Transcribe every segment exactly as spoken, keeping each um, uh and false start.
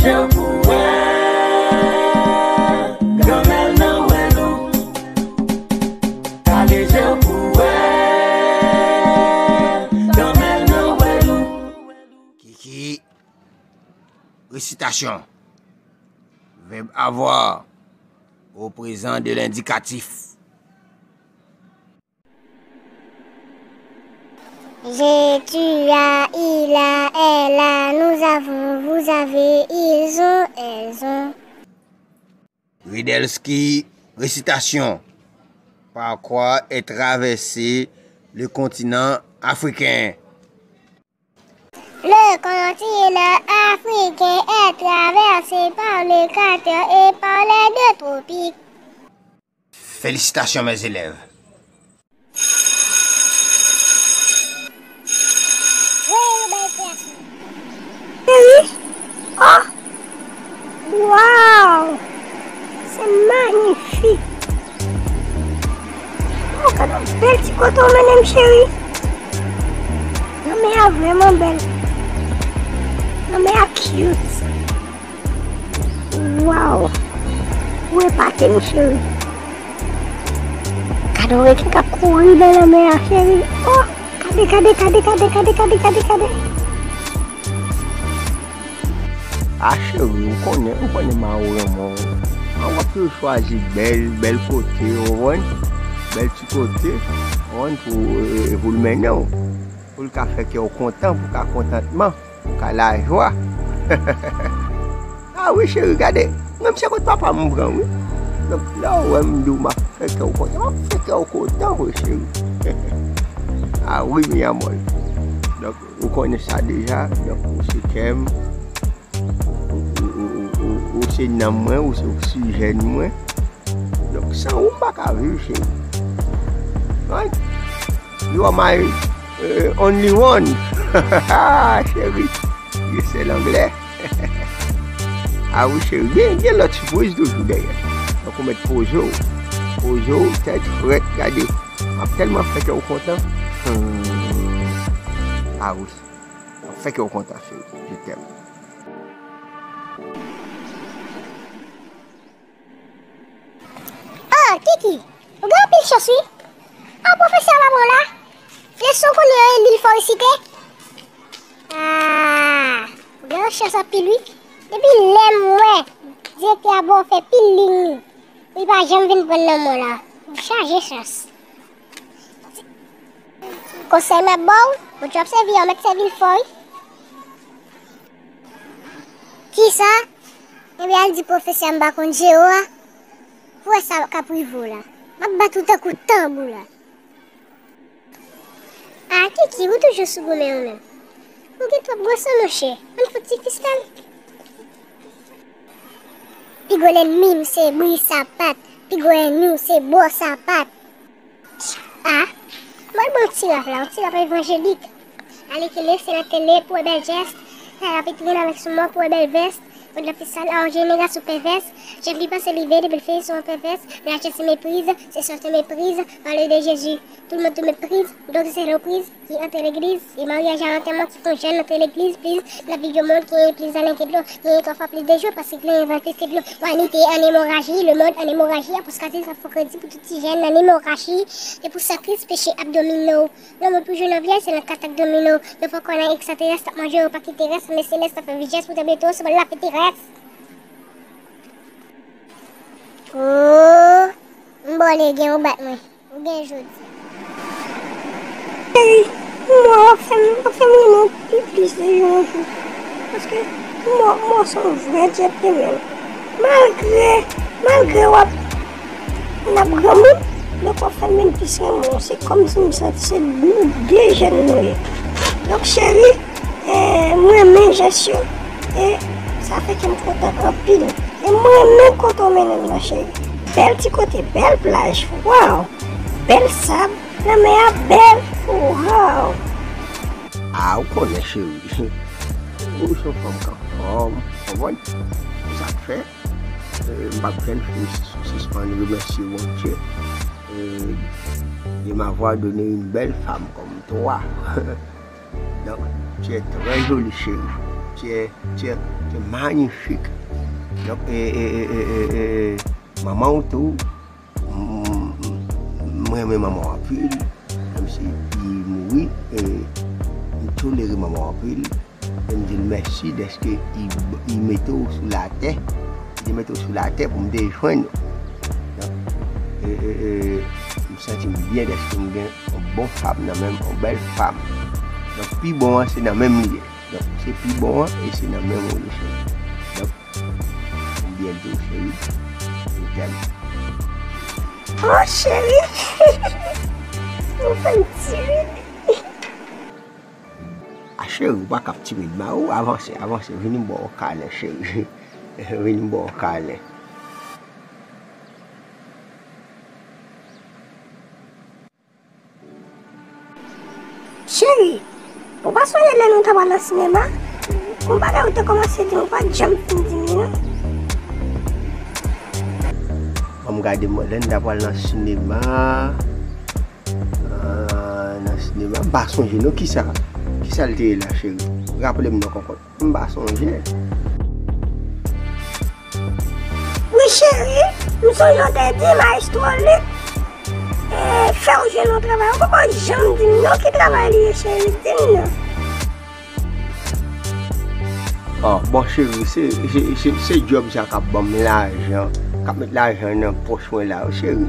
Je w pou wè, granmèl nan wèl ou. Kale je w pou wè, granmèl nan wèl ou. Kiki, récitation. Verbe avoir au présent de l'indicatif. J'ai, tu as, il a, elle a, nous avons, vous avez, ils ont, elles ont. Ridelski, récitation. Par quoi est traversé le continent africain? Le continent africain est traversé par l'équateur et par les deux tropiques. Félicitations, mes élèves. Wi, wi, bay klas. Cheri, oh, wow, c'est magnifique. Oh, gade yon bèl ti kote w mennen m, cheri. Lanmè a vrèman bèl. Lanmè a cute. Wow! Ou epate m, cheri. Gade yon reken k ap kouri nan lanmè a, cheri. Oh! Gade, gade, gade. A, cheri, ou konnen, ou konnen Mao renmen w. An w ap toujou chwazi bèl, bèl kote, ou konprann? Bèl ti kote, ou konprann, pou, e, e, pou l mennen w. Pou l ka fè kè w kontan, pou w ka kontantman. Ou ka lajwa. A wi, cheri, gade. Mwen, se kot papa m pran, wi. Donk, lè w wè m di w m ap fè kè w kontan, m ap fè kè w kontan, wi, cheri. A wi, mi amor. Donk, ou konnen sa deja. Donk, ou se kè m. Ou, ou, ou, ou, ou se nanm mwen, ou se oksijèn mwen. Donk, san ou, m pa ka viv, cheri. Right? You are my, eh, only one. Cheri, je sais l'anglais. A wi, cheri, gen, gen lòt sipriz toujou dèyè. Donk, ou mèt poze w. Poze w, tèt frèt, gade. M ap tèlman fè kè w kontan. Hmm. A wi. M ap fè kè w kontan, cheri. Je t'aime. Oh, Kiki, ou gen anpil chans, wi. Oh, pwofesè a pa bon la. Leson kounye a, e li l fò resite. Ah, ou gen chans anpil, wi. Depi lè m wè direktè a ba w fè pil liy, li pa janm vin pran nan men w la. Ou chaje chans. Konsèy m ap ba w, Bondye ap sèvi a, w mèt sèvi l fò, wi. Kisa? Ebyen, al di pwofesè a m pa konn jere w a. Pou wè sa k ap rive w la. M ap bat ou tankou tanbou la. A, Kiki, ou toujou sou goumen ou menm. Ou gen twòp gwo san, monchè. Ann fout ti fistèl. Pi gwo lènmi m se bri sapat. Pi gwo ènmi w se bò sapat. A, mwen bon ti rap la, yon ti rap evanjelik. Alekile, se nan tele pou wè bèl jès. Sa rapid, ren avèk sou mò pou wè bèl vès. Mwen la fi sal a yon jeni ras ou pèvès. Jèn fi panse li veye depi l fini sou yon pèvès. Lajès se mepriz, se sòt mepriz. Pale de Jezi, tout moun te mepriz. Donk se lopriz ki antre legliz. E maryaj a antèman ki fè yon jèn antre legliz. Pliz lavi de mond ki pliz alen ke dlo. Ki yon fwa plis de jou paske ki envan plis ke dlo. Wanite an emoraji, le mond an emoraji. Apostazi, ipokrizi pou tout ti jèn an emoraji. E pou sa Kris peche ap domine w. Lanmou toujou nan vyèj, se nan katak domino. Yo fè w kwè nan ekstraterès, t ap manje yo pa ki terès, men selès t ap fè vijès pou te bete w sou lavi terès. Oh, m bòle gen ou bat mwen. Ou gen jodi. Cheri, m wè w ap fè m, w ap fè m renmen w pi plis de jou an jou. Paske m wè, m wè w se yon vrè djètlemen. Malgre, malgre w ap N ap granmoun, donk w ap fè m vin plis renmen w. Se kòmsi m santi se nou de jèn nou ye. Donk, cheri, eh, m renmen jès yo. E sa fè ke m kontan anpil. E m renmen kote w mennen m nan, cheri. Bèl ti kote, bèl plaj. Waw! Bèl sab, lanmè a bèl. Waw! A, ou konnen, cheri. Ou se yon fanm k anfòm, konprann? Se sa k fè. Eh, m p ap janm sis-, sispann remèsye Bondye, eh, de m'avoir donné une belle femme comme toi. Donc, tu es très jolie, chérie. Tu es, tu es, tu es magnifique. Donk, e, e, e, e, e, e, manman w tou, m, m, m renmen manman w anpil. Menm si li mouri, e, m tolere manman w anpil. E m di l mèsi dèske li, li mete w sou latè. Li te mete w sou latè pou m te jwenn ou. Donk, e, e, e, m santi m byen dèske m gen yon bon fanm nan men m, yon bèl fanm. Donk, pi bon an, se nan men m li ye. Donk, se pi bon an e se nan men w li ye, cheri. Donk, m byen di w, cheri, je t'aime. Oh, cheri! Ou fè m timid. A, cheri, ou pa ka ap timid, ma, ou avanse, avanse, vin m ba w kalen, cheri. Vin m ba w kalen. Cheri, ou pa sonje lè nou t ap al nan sinema? Gon bagay ou te kòmanse di m, ou pa t janm fin di m li, non. Ban m gade, mwen, lè n t ap al nan sinema. Ah, nan sinema, m pa sonje, non, kisa? Kisa l te ye la, cheri? Raple m non, kòkòt. M pa sonje. Wi, cheri, m sonje w te di Maestro Luc, e, fè w jwenn yon travay. Ou poko janm di m non ki travay li ye, cheri, di m non. Oh, bon, cheri, se, se, se, se djòb sa k ap ban m lajan, k ap met lajan nan pòch mwen la, wi, cheri.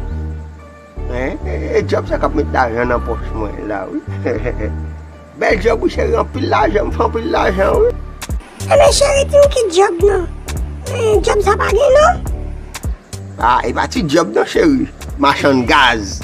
Hein? E, e djòb sa k ap met lajan nan pòch mwen la, wi. Bèl djòb, wi, cheri, anpil lajan, m fè anpil lajan, wi. Ebyen, cheri, di m ki djòb non? E, djòb sa pa gen non? Ah, e pa ti djòb non, cheri. Machann gaz.